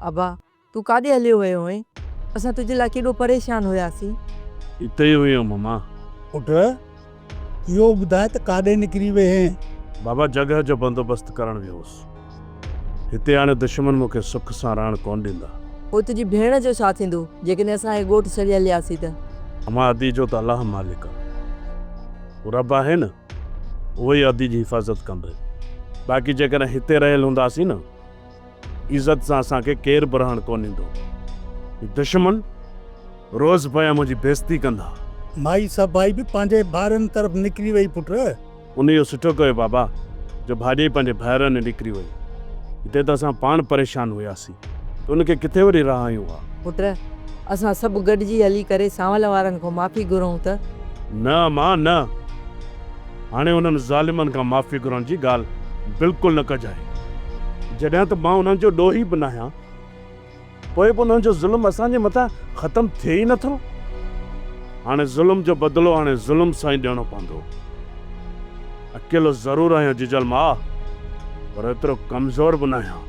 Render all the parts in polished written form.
ابا، تون ڪاڏي هليو ويو هئين؟ اسان تنهنجي لاء ڪيڏو پريشان هياسين. اتي ئي هيم امان. پٽ، اهو ٻڌاء ته ڪاڏي نڪري ويهين؟ بابا، جڳهه جو بندوبست ڪرڻ ويو هوس. هتي هاڻي دشمن مون کي سک سان رهڻ ڪونه ڏيندا. پوء تنهنجي ڀيڻ جو ڇا ٿيندو، جيڪڏهن اسان هي ڳوٺ ڇڏي هلياسين ته؟ امان، ادي جو ته الله مالڪ آ. هو رب آهي نه، اهو ئي ادي جي حفاظت ڪندو. باقي جيڪڏهن هتي رهيل هونداسين نه، عزت سان اسان کي ڪير به رهڻ ڪونه ڏيندو. هي دشمن روز پيا منهنجي بيعزتي ڪندا. مائي سڀائي به پنهنجي ڀائرن طرف نڪري وئي پٽ. ان اهو سٺو ڪيو بابا جو ڀاڄائي پنهنجي ڀائرن ڏي نڪري وئي. هتي ته اسان پاڻ پريشان هياسين ته ان کي ڪٿي وري رهايون ها. پٽ اسان سڀ گڏجي هلي ڪري سانول وارن کان معافي گهرون ته. نه امان نه. هاڻي انهن ظالمن کان معافي گهرڻ جي ڳالهه بلڪل نه ڪجانء. جڏهن ته مان انهن جو ڏوهي به ناهيان، پوء به انهن جو ظلم اسان جي مٿان ختم ٿئي ئي نٿو. هاڻي ظلم جو بدلو هاڻي ظلم سان ئي ڏيڻو پوندو. اڪيلو ضرور آهيان جيجل ماء، پر ايترو ڪمزور به ناهيان.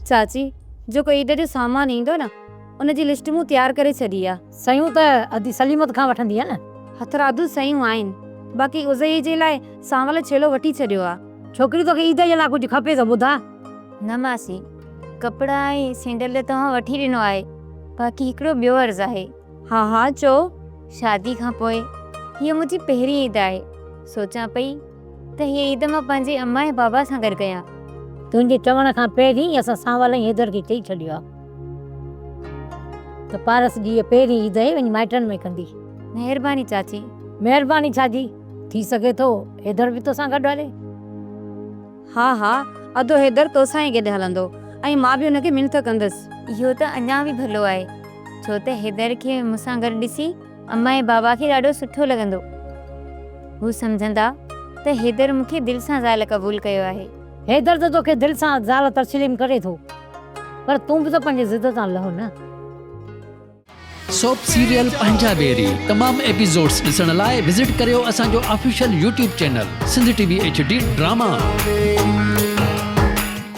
چاچي، جيڪو عيد جو سامان ايندو نه، ان جي لسٽ مون تيار ڪري ڇڏي آ. سيون ته ادي سليمت کان وٺندينء نه؟ هٿرادو سيون آهن، باقي عزيء جي لاء سانول ڇيلو وٺي ڇڏيو آ. ڇوڪري توکي عيد جي لاء ڪجهه کپي ته ٻڌاء. نه ماسي، ڪپڙا ۽ سينڊل ته توهان وٺي ڏنو آهي، باقي هڪڙو ٻيو عرض آهي. ها ها چئو. شادي کان پوء هيء منهنجي پهرين عيد آهي، سوچان پئي ته هيء عيد مان پنهنجي اما ۽ بابا سان گڏ ڪيان. تنهنجي چوڻ کان پهرين ئي اسان سانول ۽ حيدر کي چئي ڇڏيو آهي ته پارس جي هيء پهرين عيد آهي، وڃي مائٽن ۾ ڪندي. مهرباني چاچي. مهرباني ڇا جي؟ ٿي سگهي ٿو حيدر به توسان گڏ هلي. ها ها ادو حيدر توسان ئي گڏ هلندو ۽ مان به ان کي منٿ ڪندس. اهو ته اڃا به ڀلو آهي، ڇو ته حيدر کي مون سان گڏ ڏسي اما ۽ بابا کي ڏاڍو سٺو لڳندو. هو سمجهندا ته حيدر مون کي دل سان زال قبول ڪيو آهي. حيدر ته توکي دل سان زال تسليم ڪري ٿو، پر تون به ته پنهنجي ضد تان لهه نه. سوپ سيريل پنهنجا ويري تمام ايپيسوڊس ڏسڻ لاء وزٽ ڪريو اسان جو official YouTube channel Sindh T V H D drama.